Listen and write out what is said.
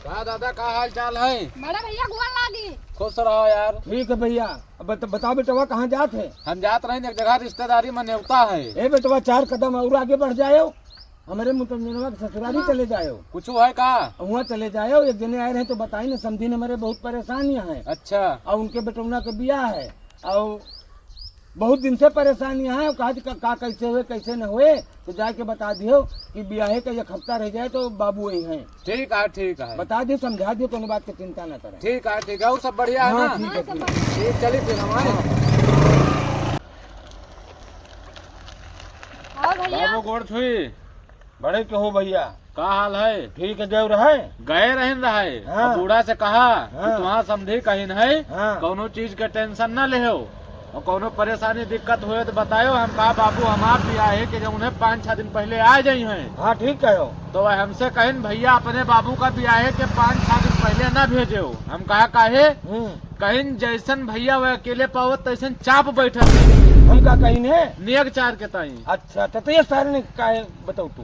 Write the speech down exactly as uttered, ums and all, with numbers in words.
हाँ दादा, का हाल चाल है? बड़ा भैया, गोड़ लागी। खुश रहो यार। ठीक है भैया। अब बत-, बताओ बेटवा, कहाँ जात है? हम जात रहे एक जगह, रिश्तेदारी में नेवता है। ए बेटवा, चार कदम और आगे बढ़ जायो, हमरे मुतमजनवा के ससुरारी हाँ। चले जायो। कुछ है का? वहाँ चले जायो, एक जने आए रहे तो बताई न, समधी न हमरे बहुत परेशान यहाँ है। अच्छा। और उनके बेटौना के बियाह है, और बहुत दिन से परेशान यहाँ है, कहा कि का, का कैसे हुए, कैसे न हुए, तो जाके बता दियो कि बियाहे का एक हफ्ता रह जाए तो बाबू वही हैं। ठीक है, ठीक है। बता दियो, समझा दियो, कोनो बात की चिंता न करें। ठीक है, ठीक है, और सब बढ़िया है हाँ, ना? ठीक है, हाँ, सब ठीक। बढ़िया। ठीक, चलिए फिर हम आए। हाँ। और भैया? बाबू गोड़ छुई। बड़े के हो भैया? का हाल है? ठीक है, गए रहे? गए रहन रहे। हाँ। अब बूढ़ा से कहा कि हाँ। तुम्हारा समधी कहिन है, हाँ। कौनो चीज के tension ना लेहो, और कौनो परेशानी दिक्कत होए तो बतायो। हम कहा, बाबू, हमार बियाहे के जो उन्हें पाँच छह दिन पहले आ जाई हैं। हाँ, ठीक कहो। तो वह हमसे कहिन, भैया, अपने बाबू का बियाहे के पाँच छह दिन पहले ना भेजेओ। हम कहा, काहे? हम्म। कहिन, जैसन भैया वह अकेले पावत, तैसन चाप बैठत है। हम का कहिन है? नेग चार के ताई। अच्छा, तो, तो ये सारे ने काहे बताओ तू?